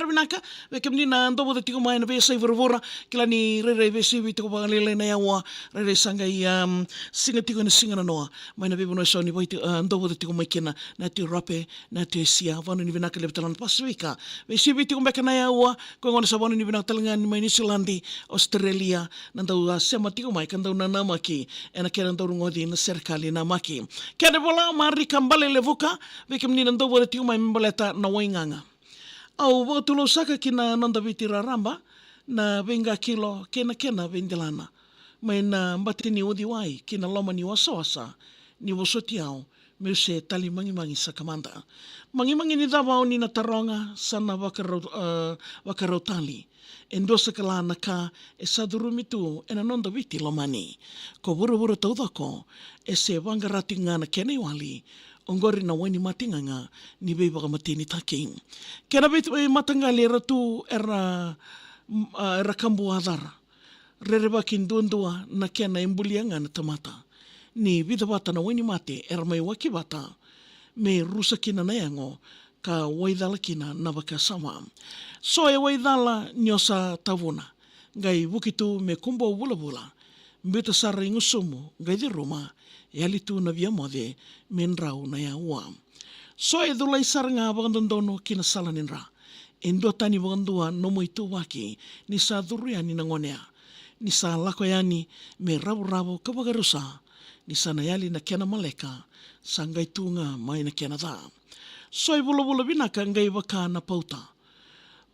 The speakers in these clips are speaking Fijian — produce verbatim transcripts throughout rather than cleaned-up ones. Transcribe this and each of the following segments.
Vinaka vei kemuni na dau vata tiko mai na veiyasai vuravura, kila ni rairai veisivi tiko vakalailai na yaua, rairai sa qai, um, siga tiko ena siga nanoa mai na veivanua eso ni vaiti, uh, dau vata tiko mai kina na Europe, na Asia, vanua ni vinaka levu tale na Pasifika. Veisivi tiko beka na yaua, koya gona sa vanua ni vinaka tale ga ni mai Niusiladi, Australia, na dau, uh, sema tiko mai ka dau nanamaki ena kena dau rogoci na serekali namaki. Kena ivola Marika Balelevuka vei kemuni na dau vata tiko mai me baleta na waigaga. Au vakatulou saka ki na noda Viti raraba, na veiqakilo kei na kena veidelana, mai na bati ni uciwai ki na loma ni wasawasa, ni vosoti au meu se tali magimagi saka mada. Magimagi ni cava au ni na taroga sa na vakarau, e, vakarau tali. E dua saka la na ka e sa curumi tu ena noda Viti lomani. Ko vuravura taucoko e se vaqara tiko ga na kena iwali, oqori na wainimate gaga ni veivakamatenitaki. Kena vei, veimataqali era tu era, m-, a, era kabu a cara. Rerevaki duadua na kena e bulia ga na tamata. Ni vica vata na wainimate era mai waki vata me rusa kina na yago ka waicala kina na vakasama. So e waicala ni o sa tavuna, qai vuki tu me kubou vulavula, biuta sara i gusumu, qai curuma, yali tu na via moce me drau na yaua. So e culai sara ga vakadodonu ki na sala ni dra. E duatani vakadua nomu ituvaki ni sa curu yani na gonea, ni sa lako yani me ravuravu ka vakarusa, ni sa na yali na kena maleka sa qai tu ga mai na kena ca. So e vulavula vinaka qai vaka na pauta,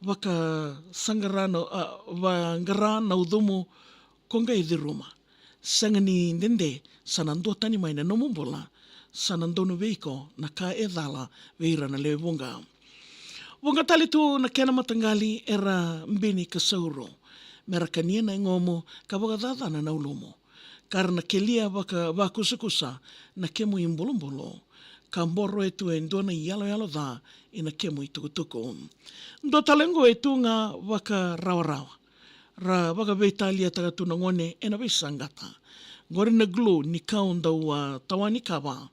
vakasaqara na, a, vaqara na ucumu ko qai curuma. Sega ni dede sa na duatani mai na nomu bula, sa na donu vei iko na ka e cala vei ira na lewe vuqa. Vuqa tale tu na kena mataqali era bini ka sauro, mera kania na yagomu ka vakacacana na ulumu. Ka ra na kelia vaka, vakusakusa na kemu ibulubulu, ka boroya tu e dua na iyaloyalo ca ina kemu itukutuku. Dua tale oqo e tu ga vakarawarawa. Ra vakaveitaliataka tu na gone ena veisaqata. Qori na glue ni kau dau, a, tawani kava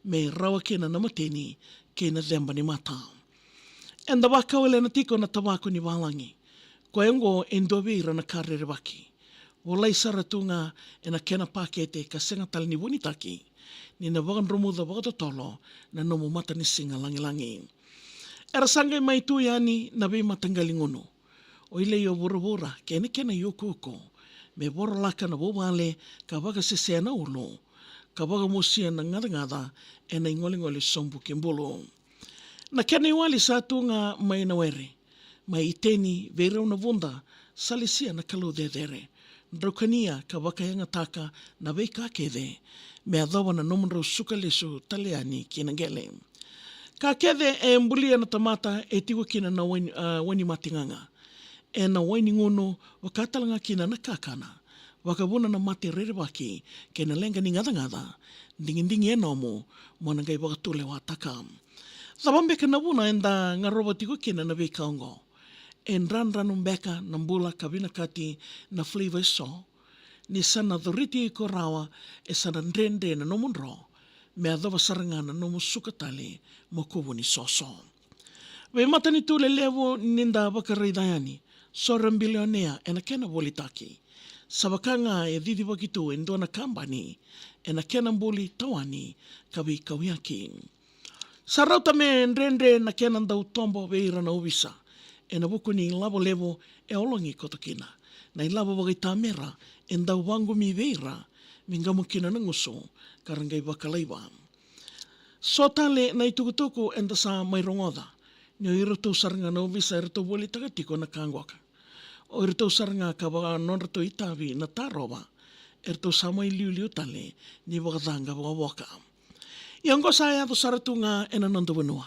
me rawa kina na mateni kei na ceba ni mata. Eda vakawalena tiko na tavako ni valagi. Koya oqo e dua vei ira na ka rerevaki. Volai sara tu ga ena kena pakete ka sega tale ni vunitaki, ni na vakadromuca vakatotolo na nomu matanisiga lagilagi. Era sa qai mai tu yani na veimataqali gunu. O ilei o vuravura kei na kena iukuuku, me vorolaka na vuvale ka vakasesea na ulu, ka vakamosia na gacagaca ena igolegole sobu ki bulu. Na kena iwali sa tu ga mai na were, mai Iteni vei rau na vuda sa lesia na Kalou cecere. Drau kania ka vakayagataka na veika kece me yacova na nomudrau suka lesu tale yani ki na qele. Ka kece e bulia na tamata e tiko kina na waini, a, wainimate gaga. Ena wainigunu vaka tale ga kina na kakana. Vakavuna na mate rerevaki kei na leqa ni gacagaca. Digidigi e nomu mo na qai vakatulewataka. Cava beka na vuna eda garova tiko kina na veika oqo? E dradranu beka na bula ka vinakati na flavor eso? Ni sa na coriti iko rawa, e sa na dredre na nomu dro me yacova sara ga na nomu suka tale mo kuvu ni soso. Veimatanitu lelevu ni da vakaraica yani, so ra bilionea ena kena volitaki. Sa vaka ga e cicivaki tu e dua na kabani ena kena buli tawani ka veikauyaki. Sa rauta me dredre na kena dau tobo vei ira na ovisa ena vuku ni ilavo levu e ologi koto kina. Na ilavo vakaitamera e dau vaqumi vei ira me qamu kina na gusu ka ra qai vakalaiva. So tale na itukutuku eda sa mai rogoca, ni o iratou sara ga na ovisa eratou volitaka tiko na ka qoka. O iratou sara ga ka vaka nodratou itavi na tarova, eratou sa mai liuliu tale ni vakacaqa vakavoka. Ia oqo sa yaco sara tu ga ena noda vanua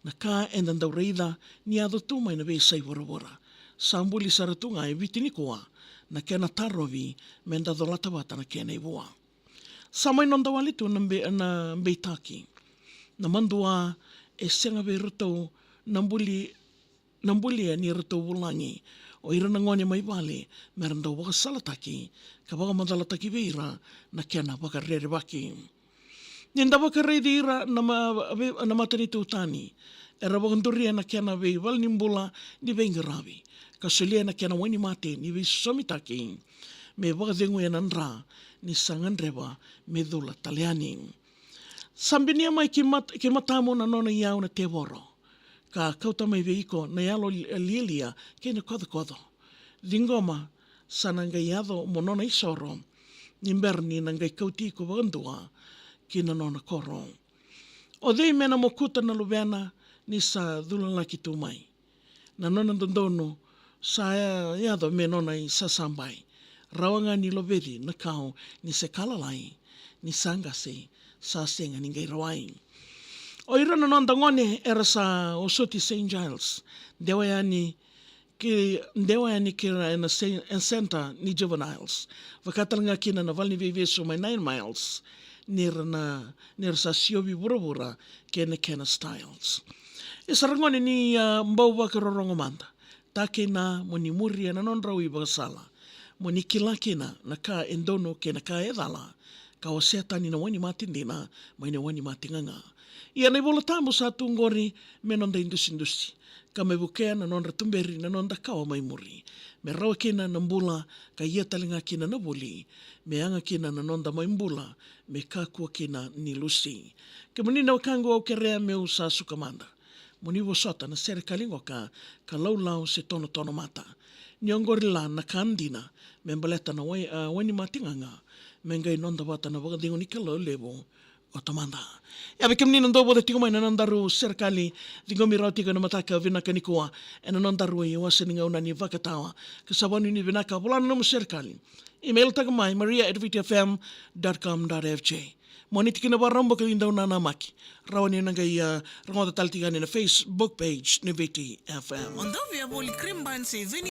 na ka eda dau raica ni yaco tu mai na veiyasai vuravura. Sa buli sara tu ga e Viti nikua na kena tarovi me da colata vata na kena ivua. Sa mai noda wali tu na be-, na beitaki. Na madua e sega vei iratou na buli, na bulia ni ratou vulagi o ira na gone mai vale me ra dau vakasalataki ka vakamacalataki vei ira na kena vakarerevaki. Ni da vakaraici ira na ma-, vei-, na matanitu tani, Era vakaduria na kena veivalenibula ni veiqaravi, ka solia na kena wainimate ni veisosomitaki me vakaceguya na dra ni sa gadreva me cula tale yani. Sa binia mai ki mat-, ki matamu na nona iyau na tevoro, ka kauta mai vei iko na yalo li-, lialia kei na kocokoco. Ciqoma, sa na qai yaco mo nona isoro, ni bera ni na qai kauti iko vakadua ki na nona koro. O cei me na mokuta na luvena ni sa culalaki tu mai? Na nona dodonu sa ya-, yaco me nona isasabai. Rawa ga ni loveci na kau ni se ka lalai, ni sa qase, sa sega ni qai rawai. O ira na noda gone era sa osoti Saint Giles, dewa yani ki, dewa yani ki na, na Saint, na center ni juveniles. Vaka tale ga kina na vale ni veivesu mai Nine Miles, ni ra na, ni ra sa siovi vuravura kei na kena styles. E sara gone ni, ah, bau vakarorogo mada. Takina mo ni muria na nodrau ivakasala. Mo ni kila kina na ka e donu kei na ka e cala. Ka wasea tani na wainimate dina mai na wainimate gaga. Ia na iVola Tabu sa tu qori me noda idusidusi, ka me vukea na nodra tuberi na noda kawa mai muri, me rawa kina na bula, ka ia tale ga kina na vuli, me yaga kina na noda mai bula, me kakua kina ni lusi. Kemuni na wekaqu, au kerea meu sa suka mada mo ni vosota na serekali qoka ka laulau se tonotono mata. Ni oqori la na ka dina me baleta na wai-, a, wainimate gaga, me qai noda vata na vakacegu ni Kalou levu o Tamada. Ia vei kemuni na dau vota tiko mai na nodaru serekali, ciqomi rawa tiko ena mataka vinaka nikua ena nodaru iwase ni gauna ni vakatawa. Ka sa vanuinui vinaka, vola na nomu serekali. Email taka mai maria at viti f m dot com dot f j. Mo ni tikina vakarau beka ni dau nanamaki. Rawa ni na qai, ah, rogoca tale tiko yani na Facebook page ni Viti F M. O dau via voli cream bun se veni